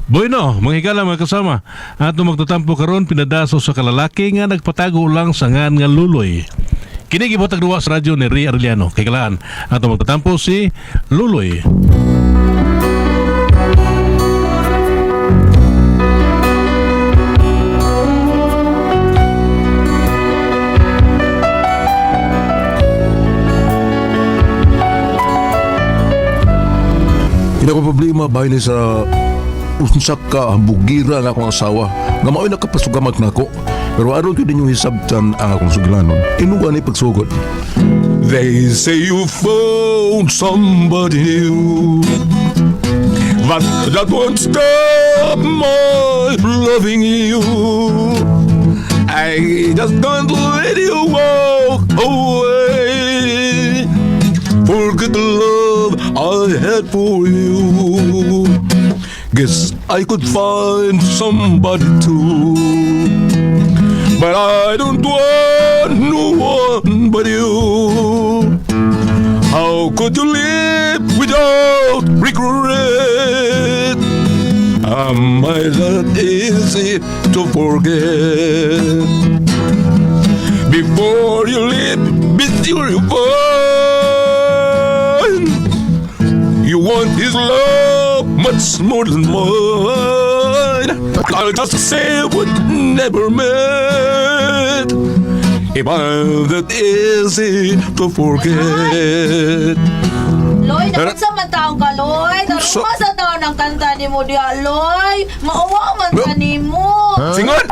Bueno, mga higala mga kasama, ato magtatampo karon pinadaso sa kalalaki nga nagpatago lang sa ngan nga Luloy. Kini gibotag duwa sa radyo ni Ray Arellano. Kay kalaan, ato magtatampo si Luloy. Hindi ko problema bahin ni sa unsa ka bugira nga akong asawa nga mao'y nakapasugamat nako pero aron gyud ninyo hisabtan ang akong sugilanon inuwa ni pagsugod. They say you found somebody new, but that won't stop my loving you. I just don't let you walk away. Forget the love I had for you. Guess I could find somebody too. But I don't want no one but you. How could you live without regret? Am I that easy to forget? Before you leave, be sure you find you want his love much more than mine. I'll just say what never meant. If I'm that easy to forget. Loy, nakunsa man taong ka, Loy. Naruma sa taon ang kanta ni mo diya, Loy. Mauwa man ka ni mo. Singon!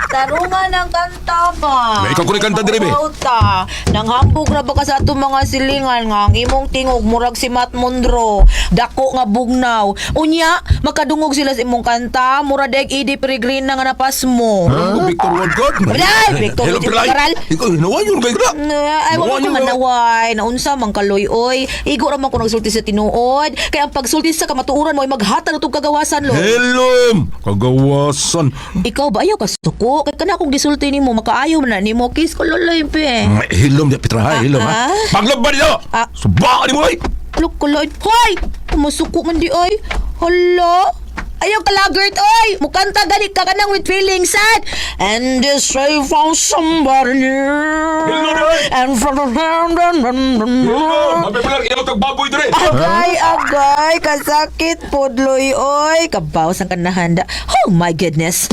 Tarungan ang kanta ba? May ikaw ko ni kanta diri, be. Mauwaw ta. Nanghambog ra ba ka sa atong mga silingan nga ang imong tingog murag si Matt Monroe. Dako nga bugnaw. Unya, makadungog sila sa imong kanta, murag deg Idi Peregrina nga napas mo. Huh? Victor Woodgod? Ay, Victor Hello, Woodgod, Pilay. Karal. Ikaw, hinawa yun kay Gra. Ay, wala Nawa ko yun, manaway. Naunsa man kaloy oy. Igo ra man ko nagsulti sa tinuod. Kaya ang pagsulti sa kamatuoran mo ay maghatag itong kagawasan, Loy. Hello! Kagawasan. Ikaw ba ayaw ka suko? Kay kana akong gisulti nimo makaayo man na nimo kiss ko loloy pe. Hilom di Petra, ha? Hilom, ha? Ah, ah. Panglob ba nila? Ah. Suba ka ni mo, ay! Look ko loy. Hoy! Masuko man di oy. Hala. Ayaw ka lagert oy. Mukanta gani ka kanang with feeling sad. And this I found somebody new. Hilom, oy! And from the Hilom! Mapipular, ilaw tag baboy dire! Agay, agay, kasakit podloy oy. Kabaw sang kanahanda. Oh my goodness.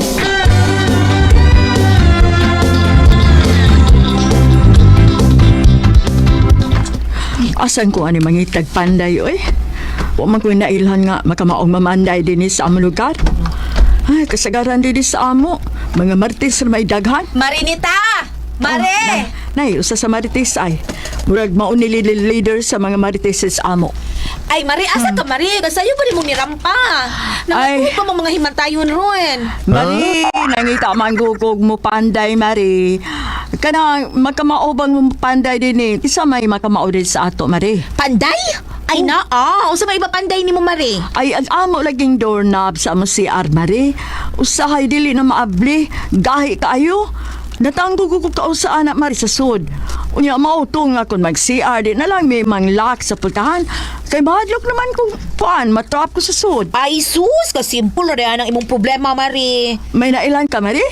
Asan ko ani mangitag panday oy? Wa man ko nailhan nga makamaong mamanday dinhi sa among lugar. Ay, kasagaran dinhi sa amo. Mga Martes ra may daghan. Marinita! Mare! Oh, nay, usa sa Marites ay. Murag mao ni leader sa mga Marites sa amo. Ay, Mari, asa ka, Mari? Kasayo pa rin mong nirampa. Ay. Nakuha pa mo mga himantayon ron. Mari, nangita man gugog mo panday, Mari. Kana magkamao bang mo panday dinhi? Isa may makamao din sa ato, Mari. Panday? Ay, na, ah. Unsa may iba panday ni mo, Mari? Ay, ang amo laging doorknob sa amo si Mari. Usahay dili na maabli. Gahi kaayo. Natanggo ko kao sa anak Mari sa sud. Unya mao to nga kung mag CR di na lang may manglock sa pultahan. Kay mahadlok naman kung puan matrap ko sa sud. Ay, sus, kasimple na ang imong problema, Mari. May nailan ka Mari?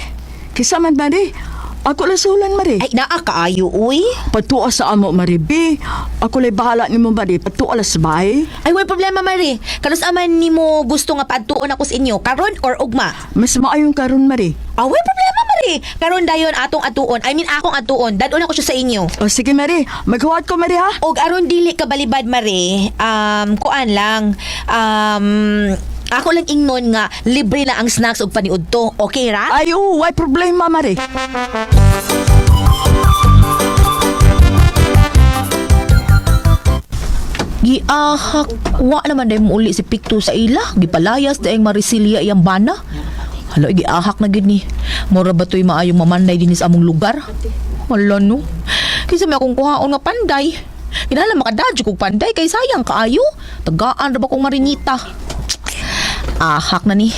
Kisa man Mari. Ako lasulan Mari. Ay, naa kaayo, uy. Patua sa amo Mari B. Ako lay bahala nimo Mari. Patua las bay. Ay, way problema, Mari. Kanus aman nimo gusto nga padtuon ako sa inyo, karon or ugma? Mas maayong karon Mari. Ah, way problema, Mari. Karon dayon atong atuon. I mean, akong atuon. Dadon ako siya sa inyo. O sige Mari, maghuwat ko Mari ha. Og aron dili ka balibad mare, kuan lang. Ako lang ingnon nga libre na ang snacks ug paniud to. Okay ra? Ay, oo, way problema Mari. Giahak wa naman dahil mo uli si Pikto sa ila. Gipalayas dahil Marisilia iyang bana. Hala, giahak na gid ni. Mura ba to'y maayong mamanday din sa among lugar? Hala no. Kaysa may akong kuhaon nga panday. Kinahanglan makadadyo kog panday kay sayang kaayo. Tagaan ra ba kong marinita. Ahak na ni.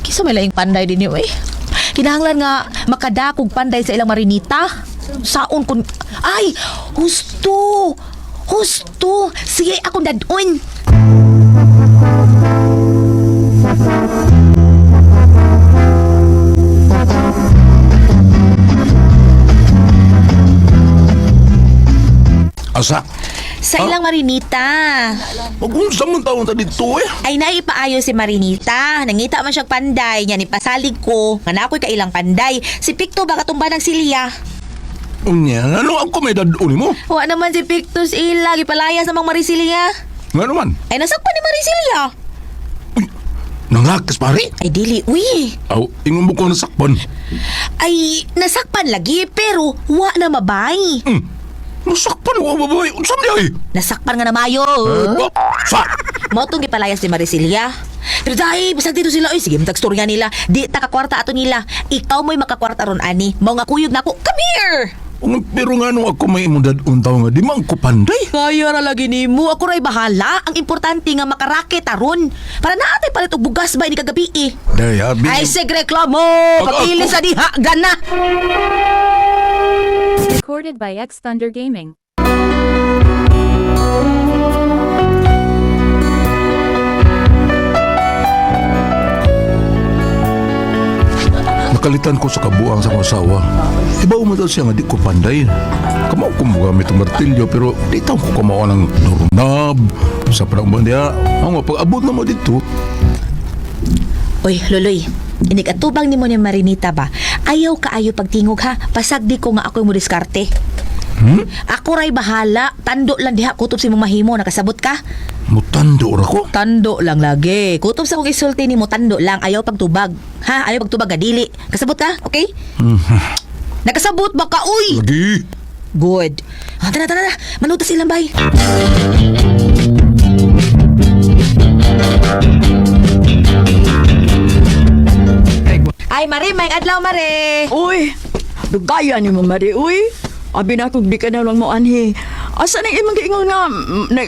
Kisa may laing panday din yun eh. Kinahanglan nga makadakog panday sa ilang marinita. Saon kun ay husto. Husto. Sige akong dadon. Asa? Sa ilang Marinita. Mag-unsa man taon ta dito eh. Ay naipaayo si Marinita. Nangita man siyang panday. Nya ni pasalig ko. Nga na ako'y kailang panday. Si Picto baka tumba ng silya. Unya, ano ako may daduni mo? Wa naman si Picto sa ila. Gipalaya sa mga Marisilia. Nga naman. Ay nasakpan ni Marisilia. Uy, nanglakas pare. Ay dili, uy. Aw, ingon mo ko nasakpan. Ay nasakpan lagi pero wa na mabay. Nasakpan wa babae. Unsa man ay? Nasakpan nga na mayo. Oh, sa. Mao tong gipalayas ni Marisilia. Pero dahil, basag dito sila. Uy, sige, matag-storya nila. Di ta kakwarta ato nila. Ikaw mo'y makakwarta ron, ani. Mao nga kuyog na ako. Come here! Pero nga nung ako may imong dadun taw nga di man ko panday. Kaya ra lagi nimo. Ako ra'y bahala. Ang importante nga makarake taron. Para naatay palit og bugas ba ini kagabi eh. Day, abi. Ay, sige reklamo! Pag- Pag-ili sa diha, gana! Recorded by X Thunder Gaming. Nakalitan ko sa kabuang sa akong asawa. Iba mo daw siya nga di ko panday. Kamao ko mo gamit ang martilyo pero di taon ko kamao ng doorknob. Sa parang ba niya, ang pag-abot na mo dito. Uy, Loloy. Inig atubang nimo ni Marinita ba? Ayaw kaayo pagtingog ha. Pasag di ko nga ako'y mo diskarte. Hmm? Ako ray bahala. Tando lang diha kutob si mong mahimo. Nakasabot ka? Mutando ra ko. Tando lang lagi. Kutob sa kong isulti nimo tando lang. Ayaw pagtubag. Ha? Ayaw pagtubag nga dili. Kasabot ka? Okay? Nakasabot ba ka? Uy! Lagi. Good. Ah, tara, tara, tara. Manutas ilang bay. Ay, Mare, may adlaw, Mare. Uy, dugaya ni mo Mari, uy. Abi na kung di ka na lang mo anhi. Asa nang imong giingon nga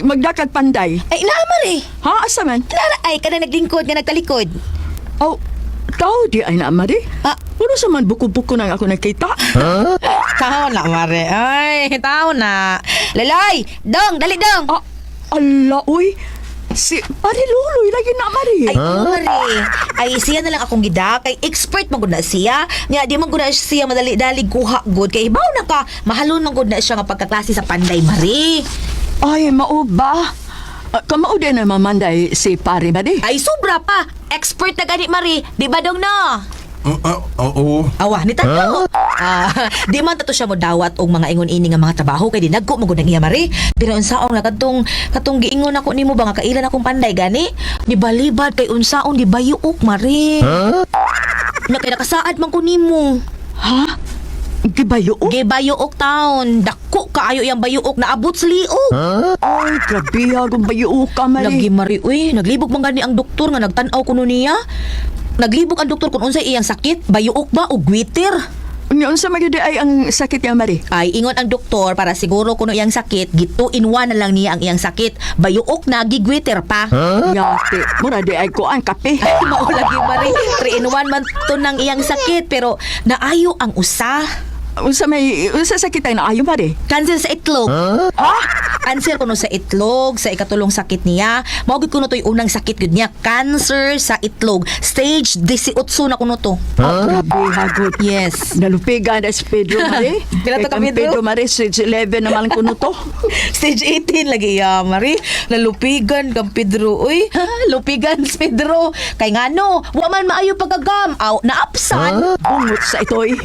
magdakag panday? Ay, naa, Mare. Ha, asa man? Lara, ay, kana naglingkod, nga nagtalikod. Aw, tao di ay na Mari. Ah. Puro sa man buko-buko nang ako nakita. Tao na, Mare. Ay, tao na. Laloy, dong, dali, dong. Ah, ala, uy. Si Pare Luloy lagi na Mari. Ay, oo, Mare. Ay, siya na lang akong gida. Kay expert man gud na siya. Nya, di man gud na siya madali-dali kuha gud. Kay ibaw na ka. Mahalon man gud na siya nga pagkaklase sa panday, Mare. Ay, mao ba? Ah, kamao din na mamanday si Pare Mari. Ay, sobra pa. Expert na gani, Mare. Di ba, dong, no? Oo. Awa, ni tatlo. Ah, di man tato siya mo dawat og mga ingon ini nga mga trabaho kay dinagko mo gud ang iya mare. Pero unsaon nga kadtong katong giingon ako nimo ba nga kailan akong panday gani? Ni balibad kay unsaon di bayuok mare. Na kay nakasaad man ko nimo. Ha? Gibayo? Gibayuok taon. Dako kaayo iyang bayuok naabot sa liog. Ay, grabe akong bayo ka, Mari. Lagi mari uy, naglibog man gani ang doktor nga nagtan-aw kuno niya. Naglibog ang doktor kung unsay iyang sakit, bayuok ba o gwiter? Unya, unsa man gyud ay ang sakit niya, Mari? Ay, ingon ang doktor para siguro kuno iyang sakit, gitu in one na lang niya ang iyang sakit. Bayuok na, gigwiter pa. Yate, mura di ay kuan kape. Ay, mao lagi mari. 3 in 1 man to ng iyang sakit, pero naayo ang usa. Unsa may unsa sakit ay naayo, Mari? Cancer sa itlog. Ha? Cancer kuno sa itlog, sa ikatulong sakit niya. Mao gud kuno to'y unang sakit gud niya, cancer sa itlog. Stage 18 na kuno to. Ah, grabe hagod. Yes. Nalupigan na si Pedro, Mari. Pila to Kay ka, kang Pedro? Pedro, Mari, stage 11 naman kuno to. Stage 18 lagi ya, Mari. Nalupigan kang Pedro, uy. Lupigan si Pedro. Kay ngano, wa man maayo pagkagam. Aw, naapsan. Bungot sa itoy.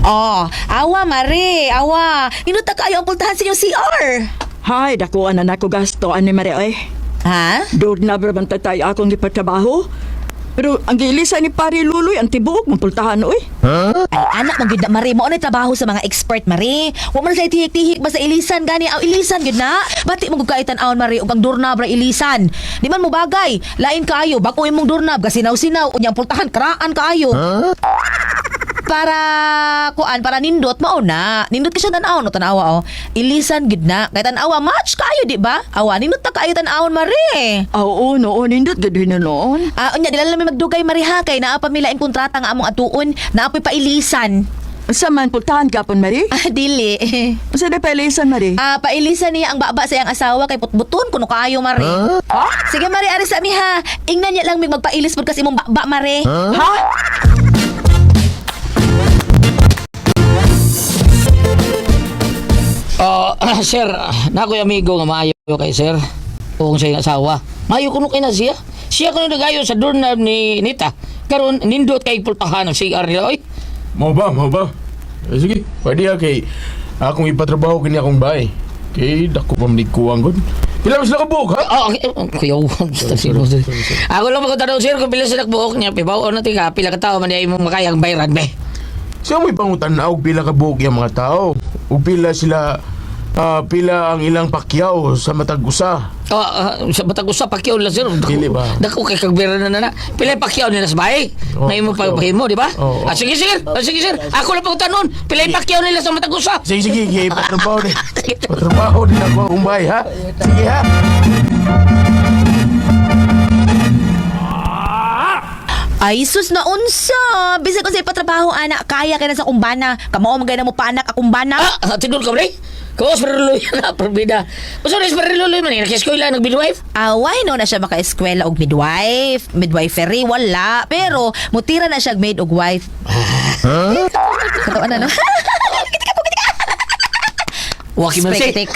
Oh, awa Mari, awa. Inuta kaayo ang pultahan sa inyong CR. Hay, dakuan na nako gasto ani Mari oy. Ha? Doon na ba tatay akong gipatrabaho? Pero ang giilisan ni Pare Luloy ang tibuok mong pultahan oy. Ay, anak mong gyud na Mari, mao na trabaho sa mga expert Mari. Wa man sa tihik-tihik basta ilisan gani aw ilisan gyud na. Bati mo gud kaitan awon Mari ug ang doorknob ra ilisan. Di man mo bagay. Lain kaayo bag-o imong doorknob kasi sinaw-sinaw unya ang pultahan karaan kaayo. Para kuan para nindot mao na. Nindot ka siya tan-awon no tan-awa oh. Ilisan gid na. Kay tan-awa match kaayo di ba? Awa nindot ta kaayo tan-awon Mari. Ah, Oo, noon, nindot gud noon. Ah, unya dila lang mi magdugay Mari ha kay naa pa mi laing kontrata nga among atuon, naa po'y pailisan. Unsa man pultahan gapon, Mari? Ah, dili. Unsa day pailisan, Mari? Ah, pailisan niya ang baba sa iyang asawa kay putbutun kuno kaayo, Mari. Sige, Mari, ari sa mi ha. Ingnan niya lang mig magpailis pud kasi imong baba, Mari. Ha? Ah, sir, nakoy amigo nga maayo kay sir. Kung sa iyang asawa. Maayo kuno kay na siya. Siya kuno nagayo sa doorknob ni Nita. Karon nindot kay pultahan ang CR nila oy. Mao ba, mao ba? Eh, sige, pwede ha kay akong ipatrabaho kini akong bahay. Kay dako pa man kuwang gud. Pila mas nakabuok ha? Ah, okay. Kuya, sorry. Ako lang magtanong sir kung pila sa nagbuok niya. Pibaw na tika, pila ka tao man di mo makayang bayran be. Siya mo'y pangutan-aw og pila ka buok yung mga tao. Ug pila sila pila ang ilang pakyaw sa matag usa. Ah, sa batag usa pakyaw lang sir. Dako, Dili ba? Dako kay kagbayran na na. Pila yung pakyaw nila sa bahay. Oh, Ngayon mo pakyaw. pagpahimo, di ba? Oo, oo. Ah, sige sir. Ah, sige sir. Ako lang pangutanon. Pila yung pakyaw nila sa matag usa. Sige, sige, kay ipatrabaho din. Patrabaho din ako akong bahay ha. Sige ha. Ay, sus na unsa. Bisag kung sa ipatrabaho, anak, kaya kay na sa kumbana. Kamao man gay na mo paanak akong bana. Ah, tinul ka bre? Kawas mariluloy na, perbida. Basta rin mariluloy man, nag-eskwela, nag-midwife. Away no na siya maka-eskwela og midwife, midwifery wala, pero mutira na siya og maid og wife. Huh? Katawa na no. Waki man si. Spaghetti.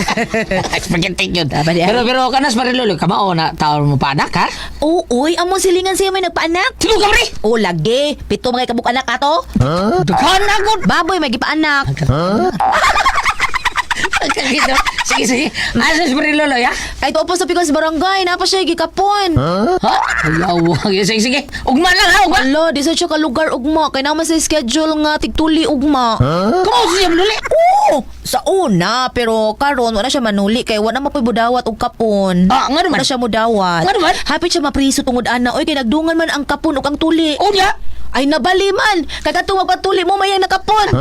Spaghetti yun. Dapat yan. Pero, pero, kanas mariluloy, kamao na, tao mo pa anak, ha? Oo, uy, among silingan siya may nagpaanak. Tinul ka bre? O lagi, pito mga kabuk anak ato. Daghan na, good. Baboy may gipaanak. Sige, sige. Asas mariluloy, ha? Kay tuo po sa pikon sa barangay, napa siya gikapon. Ha? Ayaw. Sige, sige. Ugma lang, ha? Ugma. Ala, di sa siya ka lugar ugma kay naman sa schedule nga tigtuli ugma. Kamao siya manuli. Oo, sa una, pero karon wala siya manuli kay wala mapoy budawat og kapon. Ah, nga naman. Wala siya mudawat. Nga naman. Hapit siya mapriso tungod ana. Oy, kay nagdungan man ang kapon ug ang tuli. Unya. Ay nabali man. Kay katong magpatuli mo mayang nakapon.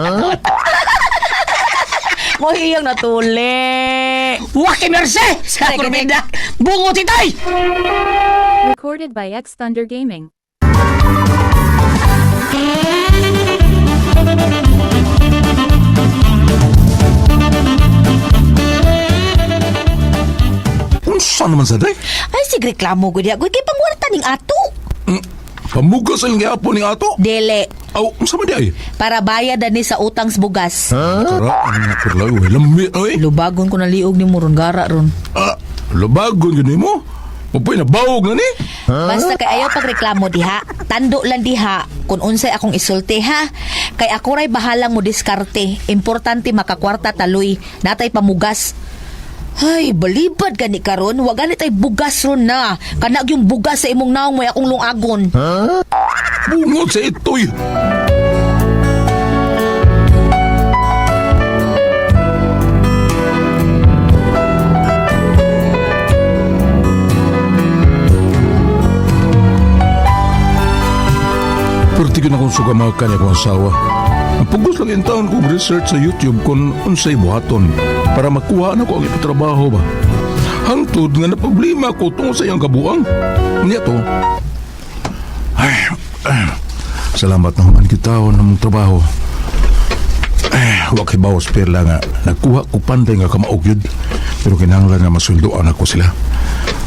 Mo iyang natuli. Waki merse. Sa perbida. Bungo titay. Recorded by X Thunder Gaming. Unsa naman sa day? Ay sig reklamo gud ya. Gud kay pangwarta ning ato. Pamugas ang gihapon ning ato. Dili Aw, unsa man di ay? para bayad ani sa utang sa bugas. Tara, ang nga kurlaw, oy, lami oy. Lubagon ko na liog ni Muron gara ron. Ah, lubagon gyud nimo. Upoy na bawog na ni. Basta kay ayaw pagreklamo diha, tando lang diha kung unsay akong isulti ha. Kay ako ray bahalang mo diskarte. Importante makakwarta taloy, natay pamugas. Ay, balibad gani karon, wa gani tay bugas ron na. Kanag yung bugas sa imong naong may akong lungagon. Bungot sa itoy. Perti ko na kung sugamakan akong asawa. Ang pugos lang in taon kong research sa YouTube kung unsay buhaton para makuha na ko ang ipatrabaho ba. Hangtod nga na problema ko tungkol sa iyang kabuang. Niya to, ay, ay, salamat na human kita ng mong trabaho. Ay, wa kay bawas perla nga nakuha ko panday nga kamaog yun. Pero kinahanglan nga masweldoan ako sila.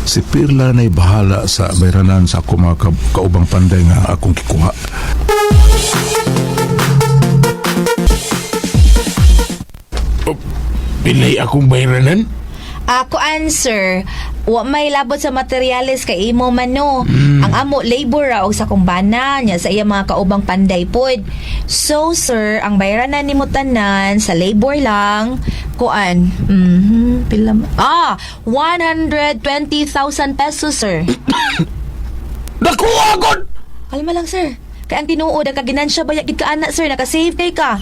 Si Perla na'y bahala sa bayranan sa ako mga kaubang panday nga akong kikuha. Pilay akong bayranan. Ako answer, wa may labot sa materyales kay imo man no. Ang amo labor ra og sa kumbana niya sa iya mga kaubang panday pod. So sir, ang bayranan nimo tanan sa labor lang kuan. Pila 120,000 pesos sir. Nakuha gud. Kalma lang sir. Kay ang tinuod ang kaginansya baya gid ka ana sir, naka-save kay ka.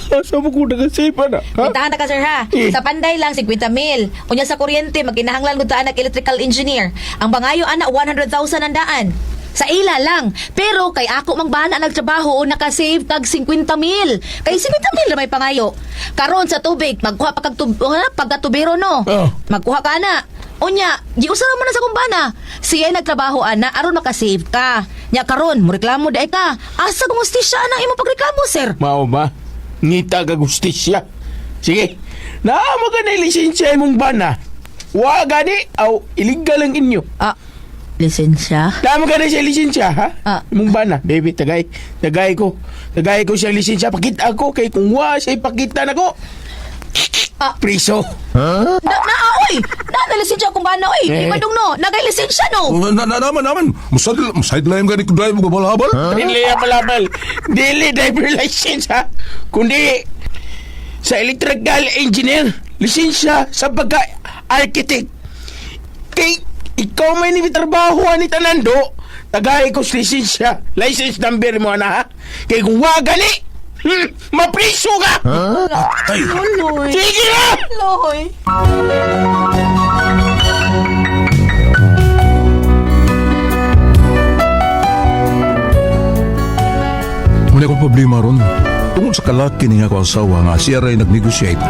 Asa mo ko nakasave ana? Ha? Kwentahan na ka sir ha. Sa panday lang 50 mil. Unya sa kuryente magkinahanglan gud ta anak electrical engineer. Ang bangayo ana 100,000 ang daan. Sa ila lang. Pero kay ako mang bana nagtrabaho o nakasave kag 50 mil. Kay 50 mil na may pangayo. Karon sa tubig magkuha pa kag pagkatubero no. Oh. Magkuha ka na. Unya, giusara mo na sa kumbana. Siya nagtrabaho ana aron makasave ka. Nya karon mo reklamo daay ka. Asa kung hustisya na imo pagreklamo sir? Mao ba? Ngita ka gustisya. Sige, naa mo ka na lisensya imong bana. Wa gani aw illegal ang inyo. Ah, lisensya? Naa mo ka na siya lisensya, ha? Ah. Imong bana, baby, tagay. Tagay ko. Tagay ko siya lisensya. Pakita ako kay kung wa siya ipakita nako. Ah. Priso. Na, na, oy! Na, na lisensya akong bana, oy! Eh. Di ba dong no? Nagay lisensya no? Oh, Na, na, naman, naman. Sideline gani ko drive ko habal-habal. Dili habal-habal. Dili driver license ha. Kundi sa electrical engineer, lisensya sa pagka-architect. Kay ikaw may ni trabaho ani tanando, tagay ko sa lisensya. License number mo na ha. Kay kung wa gani, mapriso ka. Ay, Luloy. Sige na! Luloy. Wala akong problema ron. Tungod sa kalaki niya ako asawa nga siya ray nag-negotiate.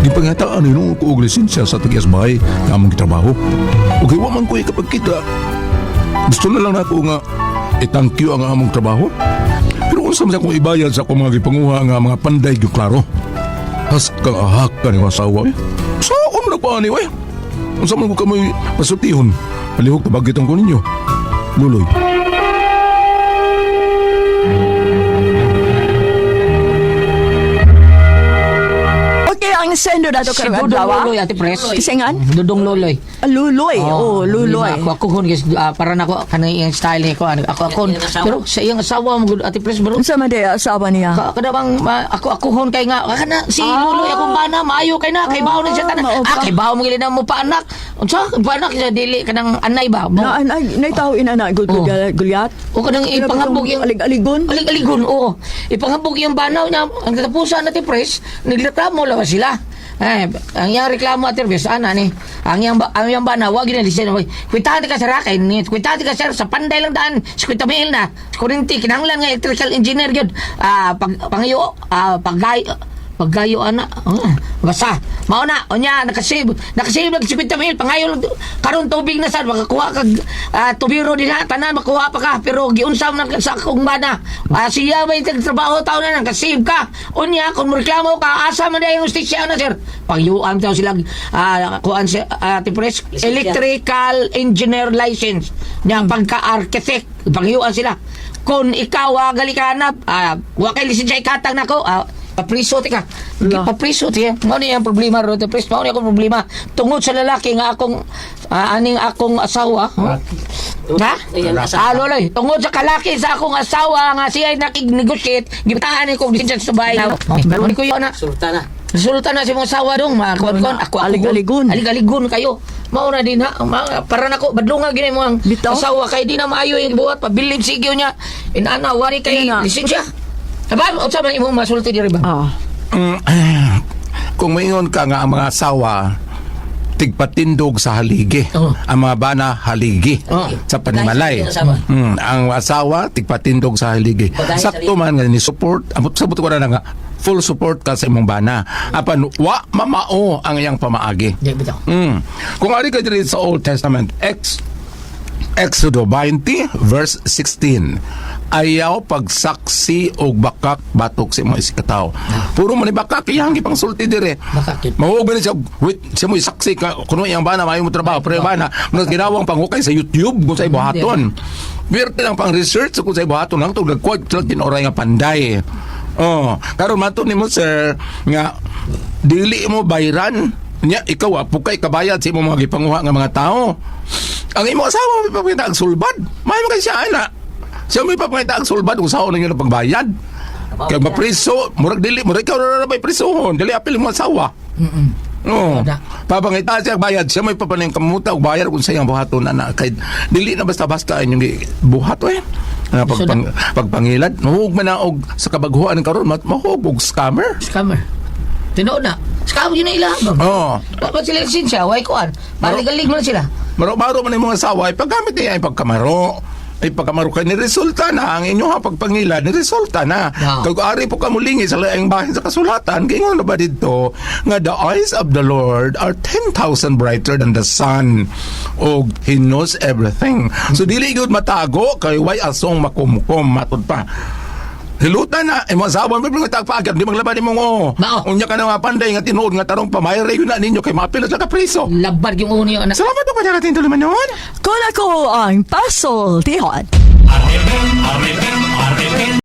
Di panghataan hinuon ko og lisensya sa tag bahay nga among gitrabaho. Okay, wa man ko ikapagkita. Gusto na lang nako nga i-thank you ang among trabaho. Pero unsa man sa akong ibayad sa akong mga gipanguha nga mga panday gyud klaro. Has kang ahak ka ni asawa. Eh. Sa man ako ani eh. Unsa man ko kamoy pasultihon. Palihog tabagitan ko ninyo. Luloy. Okay, ang sendo na to Si karong Dudong adlaw. ah. Luloy, Ate Pres. Kisingan? Dudong Luloy. Ah, Luloy. Oh, Luloy. Ako ako kun guys, para nako kanang iyang style ni ko ano, ako ako. Pero sa iyang asawa mo gud Ate Pres bro. Unsa man day asawa niya? Ka kada bang ako ako hon kay nga kana si Luloy akong bana maayo kay na kay bawo na siya tanan. mao Ah pa. kay bawo mo gili na mo pa anak. Unsa pa anak siya dili kanang anay ba? Mo. Na ay nay tao ina na gul Oh. gulyat. O kanang ipangabog yung alig-aligon. Alig-aligon, oo. Ipangabog yung banaw niya. Ang katapusan natin, Pres, nagreklamo lang sila. Eh, ang iyang reklamo at Pres, ana ni. Ang iyang banaw, wag yun siya. Kwitahan ka sa rakin, kwitahan ka sir, sa panday lang daan, sa kwita mil na, sa kurinti, kinahanglan nga electrical engineer yun. Ah, pag, pangayo, ah, paggay, paggayo ana, basta mao na unya nakasave nakasave lang 50 mil pangayo lang karon tubig na sad makakuha kag tubiro dinha tanan makuha pa ka pero giunsa man sa akong bana, siya may trabaho taon na nakasave ka unya kung reklamo ka asa man dayong justisya na sir pagyuan taw sila, kuan si Ate Pres, electrical engineer license nya pagka architect pagyuan sila kung ikaw gali ka na, wa kay lisensya ikatag nako, papriso ti ka. La. Papriso ti. Mao ni ang problema ro te pres. Mao ni akong problema tungod sa lalaki nga akong aning akong asawa. Huh? Ha? Ah, loloy, tungod sa kalaki sa akong asawa nga siya ay nakig-negotiate, gibataan ni kong lisensya sa bahay. Mao ni ko yun na. Sultan na. Sultan na si mong asawa dong, makuan kon ako ako. Alig-aligon. Alig-aligon kayo. Mao na din ha. Para nako badlunga gini mo ang Bitaw? asawa kay di na maayo yung buhat pabilib sigyo niya. Inana wari kay Ina. lisensya. Aba, unsa man imong masulti diri ba? Ah. Kung maingon ka nga ang mga asawa tigpatindog sa haligi. Oh. Ang mga bana haligi Oh. sa panimalay. Pagdahin sa Ang asawa tigpatindog sa haligi. Pagdahin sa Sakto man nga ni support, amot sabot ko na nga full support ka sa imong bana. Apan wa mamao ang iyang pamaagi. Di bitaw. Kung ari ka diri sa Old Testament, Exodo 20 verse 16. Ayaw pagsaksi og bakak batok sa imong isikataw. Puro man ni bakak iyang gipangsulti dire. Bakak yun. Mahuog ba ni siya, wait, siya mo isaksi ka, kuno iyang bana, maayo mo trabaho, pero yung bana, mga ginawang panghukay sa YouTube kung sa ibuhaton. Birte lang pang research kung sa ibuhaton lang, tugag kwad, tinoray nga panday. Oh, karon mato nimo sir nga dili mo bayran nya ikaw pukay kabayad sa imong mga gipanguha nga mga tao. Ang imong asawa may papakita ang sulbad. May mo kay siya ana. Siya may papakita ang sulbad kung saan ninyo na pagbayad. Kay mapriso, murag dili, murag ikaw na may prisohon, dili apil mo asawa. Oo. Wala. Papangita siya bayad siya may papaning kamuta og bayad kung sa iyang buhaton ana kay dili na basta-basta inyong buhat eh. Na pagpangilad, mahug man na og sa kabaghuan karon mahug og scammer. Scammer. Tinuod na. Scam yun na ila. Oo. Wa pa sila lisensya, way kuan. Baligalig man sila. Maro-maro man yung mga asawa, ay paggamit niya ay pagkamaro. Ay pagkamaro kay ni resulta na ang inyong pagpangilad, ni resulta na. Yeah. Kag ari po kamulingi sa laing bahin sa kasulatan, kingon na ba dito nga the eyes of the Lord are 10,000 brighter than the sun og he knows everything. So dili gyud matago kay way asong makumkum matud pa. Hilutan na imong asawa mo pero tagpaagad di maglaban imong oo. Mao. Unya ka na nga panday nga tinuod nga tarong pamayre yun na ninyo kay maapil na sa kapriso. Labad yung uno yung anak. Salamat po pa natin tuloy man noon. Kung ako ang Pasol Tihon.